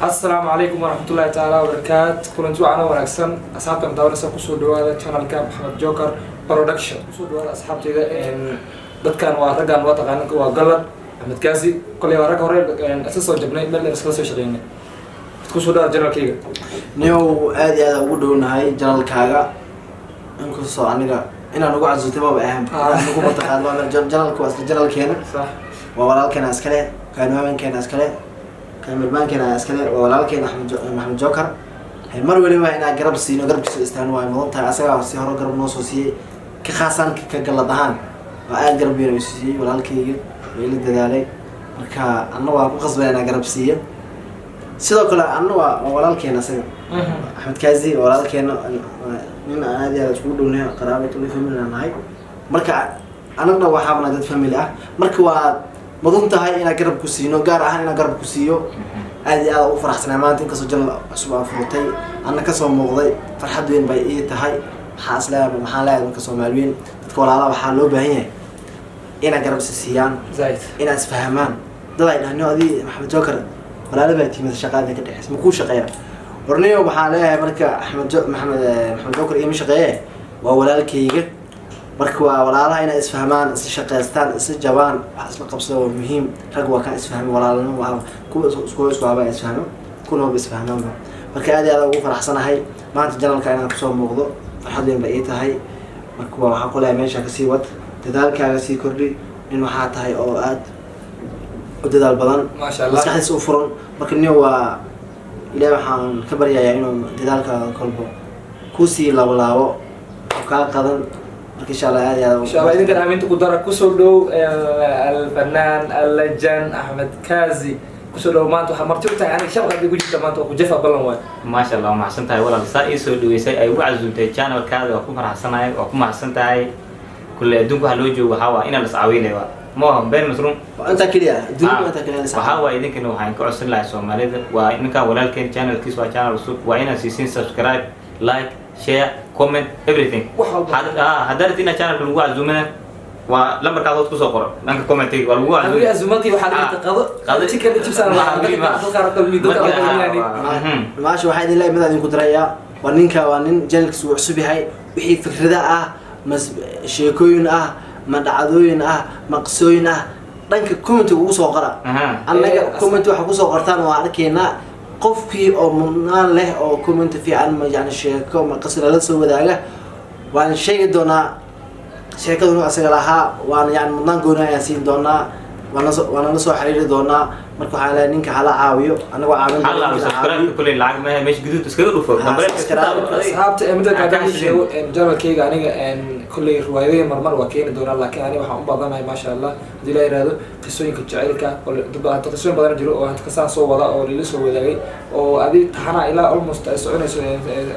Asalaamu calaykum waraxmatullaahi tacaala wabarakaat. Kulanti wacan oo wanaagsan, asxaabtan daawanaysa, kusoo dhawaada channelka Maxamed Joker Production. Kusoo dhawaada, asxaabtayda. Dadkan waa raggan, waa taqaanin, waa Galad, Axmed Kaasi. Koley waa rag hore isla soo jabnay, meel dheer iskala soo shaqeynay. Kusoo dhawaada channelkayga. Niyow, aad iyo aad ugu dhownahay channelkaaga, inkastoo aniga inaan ugu casuutay maba ahan. Inaan ugu mataqaan waa channelka, waa isla channelkeena. Waa walaalkeena iskale, cameramankeena iskale, cameramankeena iskale, waa walaalkeena Axmed Maxamed Joker. Mar waliba inaan garab siino, garabkiisa istaagno waa mudan tahay. Asagaa si hore garab noo soo siiyey, ka khaasaan ka Galad ahaan waa aad garab weyn oo siiyey walaalkayga, waa ila dadaalay. Marka anna waa ku qasbay inaan garab siiyo. Sidoo kale anna waa walaalkeena asaga, Axmed Kaazi waa walaalkeena, nin aan aad iyo aad iskugu dhownahay, qaraabo tuli, family aan nahay. Marka anagna waxaabana dad family ah. Marka waa mudan tahay inaan garab ku siino, gaar ahaan inaan garab ku siiyo. Aad iyo aad ugu faraxsanaa maanta, inkastoo channel cusub aan furtay, anna kasoo muuqday, farxad weyn bay ii tahay. Waxaa isleeyahay, maxaan leeyahay, marka Soomaali weyn, dadka walaalaha, waxaa loo baahan yahay inay garab is siiyaan, Zaid. inay isfahamaan. Dad ay dhahno, adii Maxamed Joker walaala baa timid, shaqaada ka dhexeysa, makuu shaqeeya warniyo? Waxaan leeyahay marka Axmed jo Maxamed Maxamed Joker iima shaqeeye, waa walaalkayga. Marka waa walaalaha inay isfahmaan, isla shaqeystaan, isla jabaan, wax isla qabsada waa muhiim. Rag waa kan isfahmi, walaalnimo waa kuwa isku haba isfahmo, kuna waba isfahmaanba. Marka aad iyo aad ugu faraxsanahay maanta channelka inaan kusoo muuqdo, farxad weyn bay ii tahay. Marka waa waxaan ku leeyahay, meesha kasii wad dadaalkaaga, sii kordhi. Nin waxaa tahay oo aad u dadaal badan, Maasha Allah. maskaxdiisa u furan. Marka nin waa Ilaah, waxaan ka baryayaa inuu dadaalkaaga kolbo kusii laabolaabo oo kaa qadan. Marka insha Allah aad iyo aad. Insha Allah, idinkan aaminta ku dara. Kusoo dhow alfanaan allajan Axmed Kazi, kusoo dhow. Maanta waxaa marti u tahay aniga, shabaq hadii ku jirta maanta waa ku jafa, ballan waay. Maasha Allah, waa maxsan tahay, walaal. Saa ii soo dhaweysay, ay ugu casuumtay channelkaada, waa ku faraxsanahay, waa ku mahadsan tahay. Kulle adduunka waxaa loo joogo waxaa waa inaan las caawinay, waa ma aha been masruum. Waa intaa keliya adduunka, waa intaa keliya. Waxaa waa idinkana waxaan ka codsan lahay Soomaalida, waa ninkaan walaalkeen, channelkiis waa channel cusub, waa inaad siisin subscribe, like, share, comment, everything. Wax walba. Haddaad rabtid inaad channelka lagu casuumana, waa lambarkaad hoos kusoo qoro dhanka commentiga, waa lagu Aniga casuumi. Azumadii waxaa laga qado Qado. Chicken chips aan lahaa, dadka qaar dadka qaar. Maasha, waxaa idin leeyahay, mid idinku darayaa, waa ninka, waa nin channelkiisa uu cusub yahay. Wixii fikrada ah, ma sheekooyin ah, ma dhacdooyin ah, ma qisooyin ah, dhanka commentiga ugu soo qora. Annaga comment waxa kusoo qortaan waa arkaynaa. Qofkii oo mudnaan leh oo comment fiican, ma yani sheeko ma qisa lala soo wadaaga, waan sheegi doonaa sheekadunu asaga lahaa, waana yani mudnaan gooni ayaan siin doonaa, waana la soo xiriiri doonaa. Marka waxaan leeyahay, ninka hala caawiyo, anagoo caawin Waxaa la doona, ninka subscribe caawiyo. Kuley lacag maaha, meesha guduud iskaga dhufo. Dambareedka iska Subscribe. taabo. Asxaabta, ee midda Ha ka kale xasidin. sheego, channelkayga aniga kolley riwaayadooyin marmar waa keeni doonaa, laakiin aniga waxaan u badanahay, maasha Allah, haddii la yihahdo qisooyinka jacaylka oo dad hadda qisooyin badan jiro oo hadda kasaan soo wada oo lila soo wadaagay, oo adi taxanaa ilaa almost ay soconayso,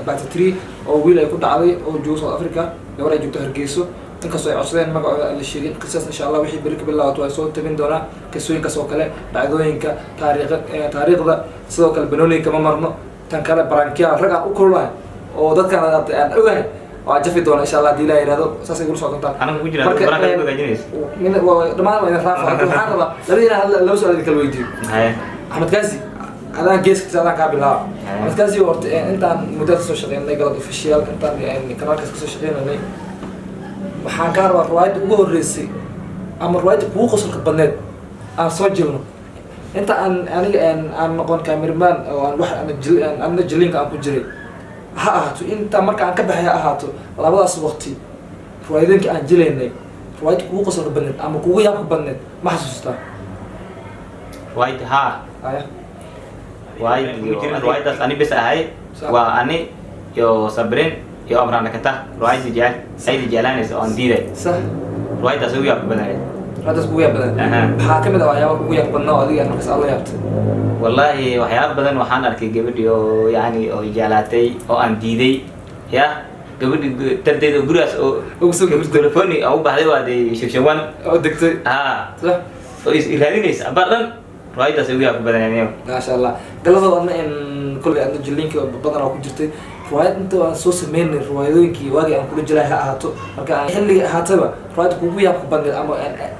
part 3, oo wiil ay ku dhacday oo joogo South Africa, gabar ay joogto Hargeyso, inkastoo ay codsadeen magacooda aan la sheegin. Qisaas insha Allah wixii beri ka bilaabato waa soo tabin doonaa, qisooyinkaas oo kale, dhacdooyinka taariikh, taariikhda, sidoo kale banooniga ma marno. Tan kale barankiya rag aan u kululahay oo dadkan aan ogahay waa jafi doona insha Allah, haddii Ilaah yihahdo. Saasay gula socon doontaan. Anaga ku jira Marka, baraankaad ku hagaajinaysa. Dhammaan waa idin raafa. Hadda waxaan rabaa labadiina hal laba su'aal idin kala weydiiyo. Haye. Axmed Kaasi, adaan geeskiisa, adaan kaa bilaaba. Haye. Axmed Kaasi, horta intaan muddada kasoo shaqeynay Galad Official, intaan kanaalkaas kasoo shaqeynanay, waxaan kaa rabaa riwaayadda ugu horreysay ama riwaayadda kugu qosolka badneed aan soo jilno, inta aan aniga aan noqon cameraman oo aan wax ana jilinka aan ku jiray ha ahaato, inta marka aan ka baxay ha ahaato, labadaas waqti riwaayadooyinka aan jilaynay, riwaayadda kugu qosolka badneed ama kugu yaabka badneed ma xasuustaa? Riwaayad haa. Aya. Riwaayad, riwaayadaas ani bes ahay. Waa ani iyo Sabrin iyo Amraan Nakata, riwaayadii jecel aydi jeclaanaysa oo aan diiday. Riwaayadaas ugu yaabka badanayd. Riwaayadaas kugu yaab badan. Maxaa kamid ah waxyaaba kugu yaab badnaa oo adiga markaas aad la yaabtay? Wallaahi, waxyaaba badan. Waxaan arkay gabadhii oo yani oo jeclaatay oo aan diiday, ya gabadhi darteed oo gurigaas oo ugu soo gurtay. Telefoni oo u baxday, waa dee shagshawan. Oo degtay. Ha. Oo is raadinaysa abaar dhan. Riwaayadaas ugu yaabka badanay. Maasha Allah. Galadoo adna in kolley adna jilinka badan oo ku jirtay riwaayad, inta aan soo sameynay riwaayadooyinkii waagii aan kula jiray ha ahaato, marka aan xilliga ahaataba, riwaayadda kugu yaabka badneed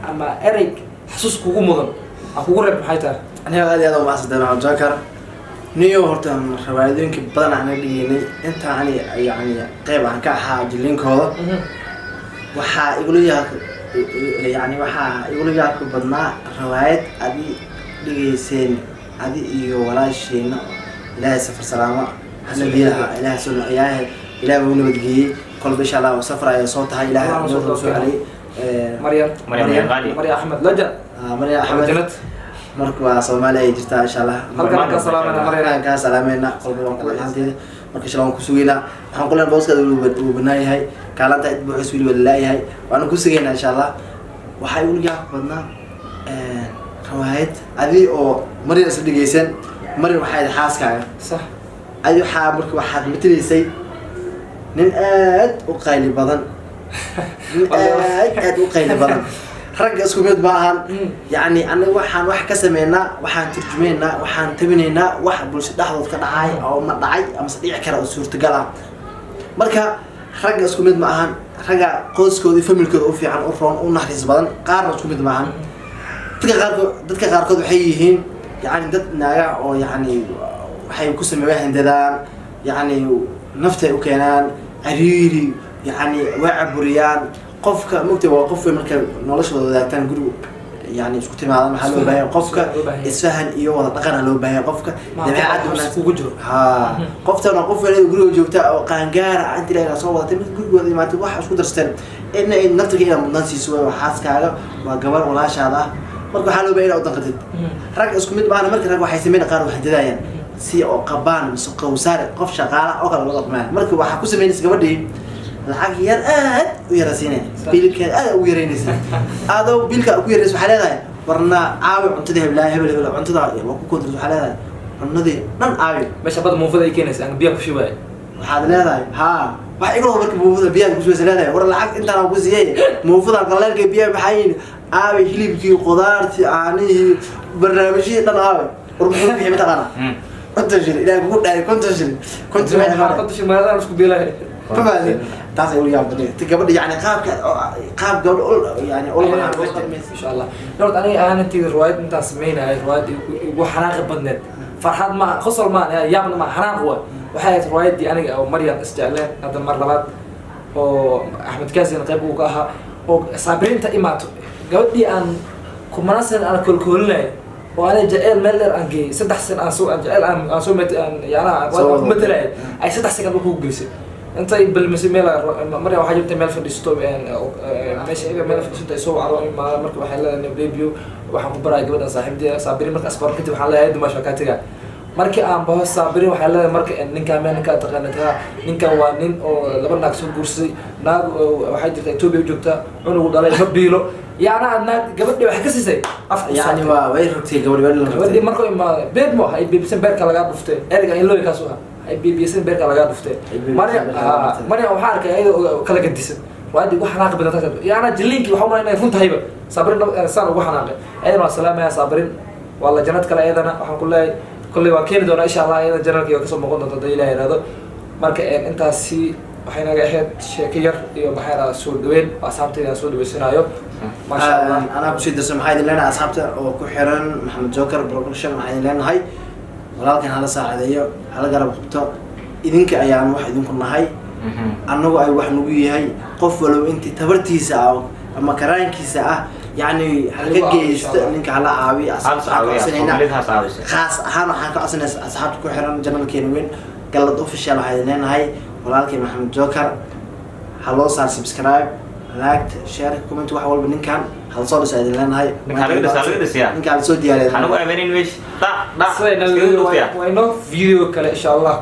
ama erey xasuus kugu mudan aan kugu reeb, maxay tahay? Aniga aad iyo aad umahadsantahay, Maxamed Joker. Niyo horta riwaayadooyinka badan aan dhigeynay inta ani yani qayb aan ka ahaa jilinkooda, waxaa igula yaa yani waxaa igula yaabka badnaa riwaayad adi dhigeyseen, adi iyo walaasheena. Ilaahay safar salaamo hanadiilaha, Ilaahay soo ilaahay Ilaahay uu nabadgeeyey. Kolba insha Allah safar ayaa soo tahay, Ilaahay Allah soo nabad soo keeno. celiyey. Maryam. Maryam. Maryam. Qaali. Maryam Axmed Laja. Maryam Axmed. Janad. Marka waa Soomaaliya ay jirtaa insha Allah. Halkan ka salaamana Maryam. Halkaan kaa salaameynaa qolba waan kula ahaanteeda. Marka insha Allah waan ku sugeynaa. Waxaan ku leenahay booskaada wuu banaan yahay, kaalanta cid buuxis weli waa laayahay, waana ku sugeynaa insha Allah. Waxaa igu yaab badnaa riwaayad adi oo Maryam isla dhegeysan. Maryam waxay ahayd xaaskaaga. Sax. Adi waxaa marka waxaad mateleysay nin aad u qayli badan, nin aad aad u qayli badan. Ragga isku mid ma ahan. Yacni anaga waxaan wax ka sameynaa, waxaan turjumeynaa, waxaan tabinaynaa wax bulsho dhexdood ka dhacay oo ma dhacay amase dhici kara oo suurtagal ah. Marka ragga isku mid ma ahan. Ragga qoyskooda iyo familkooda u fiican, u roon, u naxariis badan, qaarna isku mid ma ahan. Dadka qaarkood waxay yihiin yani dad naaga oo yani waxay ku sameeyaan handadaan, yani naftay u keenaan cariiri, yani way caburiyaan qofka mugta. Waa qof weyn marka noloshooda wadaagtaan, gurigu yani isku timaadaan, waxaa loo baahan yahay qofka Loo baahan yahay. isfahan iyo wada dhaqana loo baahan yahay qofka Ma dabeecad xabsi wanaagsan kugu jiro. Ha, qoftan waa qof weyn, guriga joogta oo qaangaara ah, inta Ilaahay soo wadatay mid gurigooda imaatay, wax isku darsteen in ay naftiga inaad mudnaan siiso. Waa xaaskaaga, waa gabar walaashaada ah. Marka waxaa loo baahan inaad u danqatid. Rag isku mid maana. Marka rag waxay sameyn, qaar waxay dadayaan si oo qabaan mise qowsaar, qof shaqaala oo kale loo dhaqmaya. Marka waxaa ku sameynaysa gabadhii lacag yar aad u yara siinaya, biilkeed aad ugu yaraynaysa. Adoo biilka ugu yaraysa waxaa leedahay, warna caawi cuntada heblaaya, hebel hebel cuntada waa ku kontras. Waxaa leedahay cunadii dhan caawi. Meesha bada muufada ay keenaysa aan biyaha ku shubaya. Waxaad leedahay haa, wax igalo. Marka muufada biyaha kusubaysa leedahay, war lacag intaan aan ku siiyey muufada qaleelka biyaha maxaa yihin? Aawi hilibkii, qudaartii, caanihii, barnaamijyihii dhan aawi. War muxuu bixi mataqaanaa? 50 shilin. Ilaah kugu dhaay, 50 shilin, 50 maxay qabanay? 50 shilin magaalada isku biilaya. Ma fahamtay? Taas ay ugu yaab badnayd ti gabadha, yani qaabka qaab gabadha ul yani ul Insha Allah. Horta aniga ahaan intii riwaayad intaan sameynayay, riwaayad igu xanaaqi badneed, farxad ma, qosol ma, yaabna ma, xanaaq waa waxay ahayd riwaayaddii aniga oo Maryam isjecleen hadda mar labaad oo Axmed Kaasin qayb uu ka ahaa oo Saabiriinta imaato, gabadhii aan kumana san aan koolkoolinay oo aniga jaceyl meel dheer aan geeyey, 3 san aan soo aan jaceyl aan soo mat aan yacnaha Soo ku matelay, ay 3 second ku geysay intay balmisay meel. Maryam waxaa jirta meel fadhiisto, meesha iyaga meel fadhiisto ay soo wacdo imaada. Marka waxay leedahay, "Baby, waxaan ku baraya gabadhan saaxiibdeeda Saabiriin." Marka asbar kadib waxaan leeyahay, "Dumash waa kaa tegaa." Markii aan baho Saabiriin waxay leedahay, marka ninkaan meel ninkaa taqaanid ha, ninkan waa nin oo laba naag soo guursaday, naag oo waxay jirta Etoobiya u joogta, cunugu dhalay ma biilo. Yacnaa naag gabadhii waxay ka siisay afka u yani saartay. Waa way rogtay gabadhi, waa la Gabadhii rogtay. Markuu imaaday, beeb mo hay beebisan beerka lagaa dhuftay, ereyga ilooy kaas u ahaa, hay beebisan beerka lagaa dhuftay. Ay beebisan Maryam beerka lagaa dhuftay. Maryam waxaa arkay ayadoo kala gadisan waa ugu xanaaqi badan taas. Yaana jiliinkii waxaa umalay inay run tahayba. Saabirin saan ugu xanaaqay ayadana waa salaamaya. Saabirin waa la janad kale ayadana. Waxaan ku leeyahay kolley waa keeni doonaa insha Allah, ayadana janalkii waa kasoo muuqan doonta hadii Ilaah yiraahdo. Marka intaasi waxay naga ahayd sheeko yar iyo maxay dhahaa soo dhaweyn oo asxaabtayda aan soo dhaweysanaayo, maasha Allah. Anaa kusii darsan, maxaa idin leenahay asxaabta oo ku xiran Maxamed Joker Production? Waxaa idin leenahay walaalkan hala saacideeyo, hala garab qabto. Idinka ayaan wax idinku nahay, annagu ay wax nagu yahay. Qof walba intii tabartiisa ah ama karaankiisa ah yani ha ka Lagu caawiyo, geysto. insha Allah. Ninka hala caawiyo. Haas Asxaabta waxaan ka caawiya. codsanaynaa. Soomaalida haas caawisa. Khaas ahaan waxaan ka codsanaysa asxaabta ku xiran janalkeena weyn Galad Official. Waxaa idin leenahay walaalkay Maxamed Joker ha loo saar subscribe, like, share, comment, wax walba. Ninkan hala soo dhiso idin leenahay. Ninka halaga dhiso, halaga dhisiyaa. Ninka hala soo diyaariya. Waxaan ugu aaminin meesha dhac dhac Siday iskaga dhuftiyaa. waa inoo video kale insha Allah.